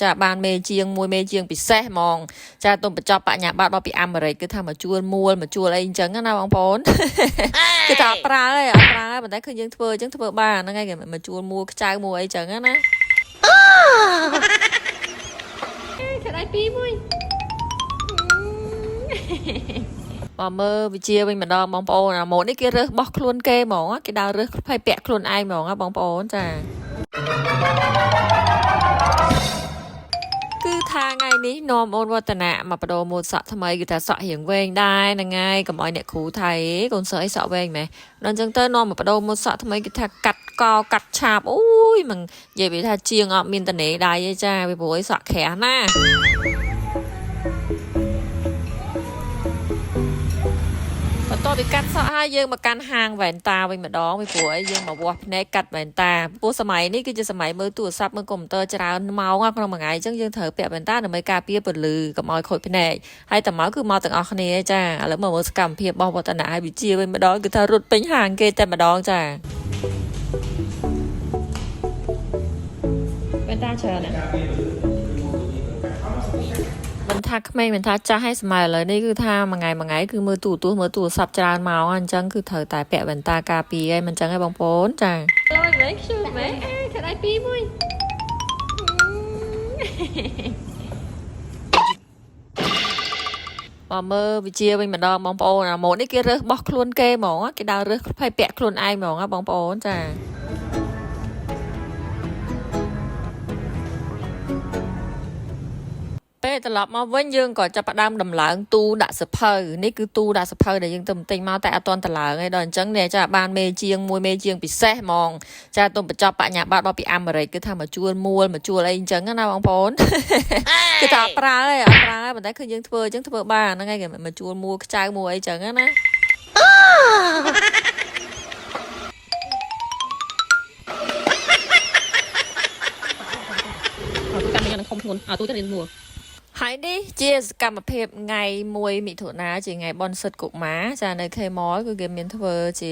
ចាបានមេជាងមួយមេជាងពិសេសហ្មងចាទុំបញ្ចប់បញ្ញាបត្រមកពីអាមេរិកគឺថាមកជួលមួលមកជួលអីអញ្ចឹងណាបងប្អូន គឺថាអត់ប្រើទេអត់ប្រើទេប៉ុន្តែឃើញយើងធ្វើអញ្ចឹងធ្វើបានហ្នឹងហើយគេមកជួលមួលខ្ចៅមួលអីអញ្ចឹងណា ធ្វើដៃពីរមួយ មកមើលវិជាវិញម្ដងបងប្អូនអាម៉ូតនេះគេរើសបោះខ្លួនគេហ្មងគេដើររើសភ័យពាក់ខ្លួនឯងហ្មងបងប្អូនចាគឺថាថ្ងៃនេះនាំអូនវឌ្ឍនៈមកបដូរម៉ូតសក់ថ្មីគឺថាសក់រៀងវែងដែរហ្នឹងហើយកុំឲ្យអ្នកគ្រូថៃកូនសិស្សអីសក់វែងម៉េះដល់អញ្ចឹងទៅនាំមកបដូរម៉ូតសក់ថ្មីគឺថាកាត់កកាត់ឆាបអូយមិននិយាយពីថាជាងអត់មានតនេដៃទេចាពីព្រោះអីសក់ក្រាស់ណា បន្ទាប់ពីកាត់សក់ហើយយើងមកកាន់ហាងវ៉ែនតាវិញម្ដងពីព្រោះអីយើងមកវាស់ភ្នែកកាត់វ៉ែនតាព្រោះសម័យនេះគឺជាសម័យមើលទូរស័ព្ទមើលកុំព្យូទ័រច្រើនម៉ោងក្នុងមួយថ្ងៃអញ្ចឹងយើងត្រូវពាក់វ៉ែនតាដើម្បីការពារពន្លឺកុំឲ្យខូចភ្នែកហើយតមកគឺមកទាំងអស់គ្នាចាឥឡូវមកមើលសកម្មភាពរបស់វឌ្ឍនៈហើយវិជាវិញម្ដងគឺថារត់ពេញហាងគេតែម្ដងចា វ៉ែនតាច្រើនណាស់ មិនថាក្មេងមិនថាចាស់ហើយសម័យឥឡូវនេះគឺថាមួយថ្ងៃមួយថ្ងៃគឺមើលទូរទស្សន៍មើលទូរស័ព្ទច្រើនម៉ោងអញ្ចឹងគឺត្រូវតែពាក់វ៉ែនតាការពារហើយមិនអញ្ចឹងទេបងប្អូនចា លយមែនខ្ជូតមែនអេធ្វើដៃពីរមួយ មកមើលវិជាវិញម្ដងបងប្អូនអាម៉ូតនេះគេរើសបោះខ្លួនគេហ្មងគេដើររើសភ័យពាក់ខ្លួនឯងហ្មងបងប្អូនចាពេលត្រឡប់មកវិញយើងក៏ចាប់ផ្ដើមដំឡើងទូដាក់សភៅនេះគឺទូដាក់សភៅដែលយើងទៅទិញមកតែអត់ទាន់តម្លើងទេដល់អញ្ចឹងនេះចាបានមេជាងមួយមេជាងពិសេសហ្មងចាទុំបញ្ចប់បញ្ញាបត្រមកពីអាមេរិកគឺថាមកជួលមួលមកជួលអីអញ្ចឹងណាបងប្អូន គឺថាអត់ប្រើទេអត់ប្រើទេប៉ុន្តែឃើញយើងធ្វើអញ្ចឹងធ្វើបានហ្នឹងហើយគេមកជួលមួលខ្ចៅមួលអីចឹងណា កាន់យ៉ាងនឹងខំធ្ងន់អើទូទៅរៀនមួល ហើយនេះជាសកម្មភាពថ្ងៃ1មិថុនាជាថ្ងៃបុណ្យសិទ្ធិកុមារចានៅ K Mall គឺគេមានធ្វើជា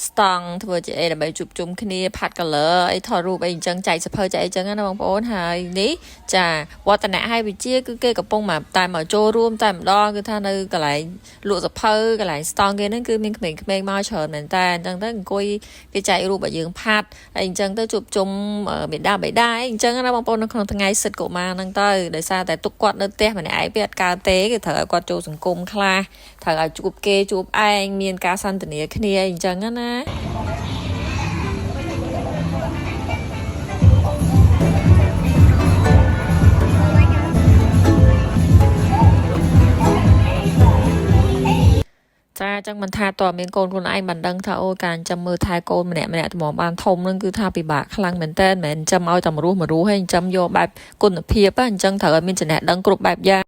ស្តង់ធ្វើជាអីដើម្បីជួបជុំគ្នាផាត់ color អីថតរូបអីអញ្ចឹងចែកសភៅចែកអីចឹងណាបងប្អូនហើយនេះចាវឌ្ឍនៈហើយវិជាគឺគេកំពុងមកតែមកចូលរួមតែម្ដងគឺថានៅកន្លែងលក់សភៅកន្លែងស្តង់គេហ្នឹងគឺមានក្មេងៗមកច្រើនមែនតើអញ្ចឹងទៅអង្គុយគេចែករូបឲ្យយើងផាត់ហើយអញ្ចឹងទៅជួបជុំមេដាបេដាអីអញ្ចឹងណាបងប្អូននៅក្នុងថ្ងៃសិទ្ធិកុមារហ្នឹងទៅដោយសារតែទុកគាត់នៅផ្ទះម្នាក់ឯងវាអត់កើតទេគេត្រូវឲ្យគាត់ចូលសង្គមខ្លះត្រូវឲ្យជួបគេជួបឯងមានការសន្ទនាគ្នាអីអញ្ចឹងណា ចាអញ្ចឹងមិនថាតើមានកូនខ្លួនឯងមិនដឹងថាអូការចិញ្ចឹមមើលថែកូនម្នាក់ម្នាក់ត្មងបានធំហ្នឹងគឺថាពិបាកខ្លាំងមែនតើមិនមែនចិញ្ចឹមឲ្យតែមរស់មរស់ហើយចិញ្ចឹមយកបែបគុណភាពហ្នឹងអញ្ចឹងត្រូវឲ្យមានចំណេះដឹងគ្រប់បែបយ៉ាង។